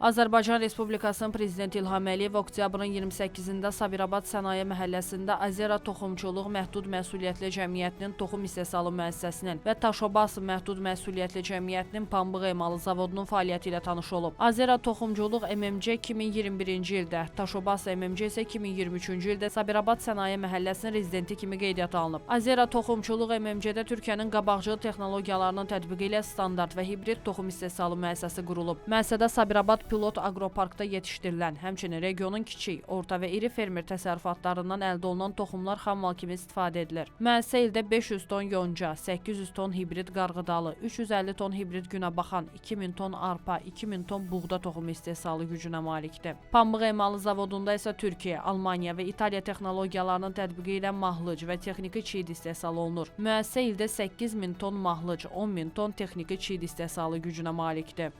Azərbaycan Respublikasının Prezidenti İlham Əliyev oktyabrın 28-də Sabirabad Sənaye məhəlləsində Azera Toxumçuluq Məhdud Məsuliyyətli Cəmiyyətinin toxum istehsalı müəssisəsinin və Taşobas Məhdud Məsuliyyətli Cəmiyyətinin pambıq emalı zavodunun fəaliyyəti ilə tanış olub. Azera Toxumçuluq MMC 2021-ci ildə, Taşobas MMC isə 2023-cü ildə Sabirabad Sənaye məhəlləsinin rezidenti kimi qeydiyyata alınıb. Azera Toxumçuluq MMC-də Türkiyənin qabaqcıl texnologiyalarının tətbiqi ilə standart və hibrid toxum istehsalı müəssisəsi qurulub. Müəssisədə Sabirabad pilot aqroparkda yetişdirilən, həmçinin regionun kiçik, orta və iri fermer təsərrüfatlarından əldə olunan toxumlar xammal kimi istifadə edilir. Müəssisə ildə 500 ton yonca, 800 ton hibrid qarğıdalı, 350 ton hibrid günəbaxan, 2000 ton arpa, 2000 ton buğda toxumu istehsalı gücünə malikdir. Pambıq emalı zavodunda isə Türkiyə, Almaniya və İtaliya texnologiyalarının tətbiqi ilə mahlıc və texniki çiyid istehsal olunur. Müəssisə ildə 8000 ton mahlıc, 10.000 ton texniki çiyid istehsalı gücünə malikdir.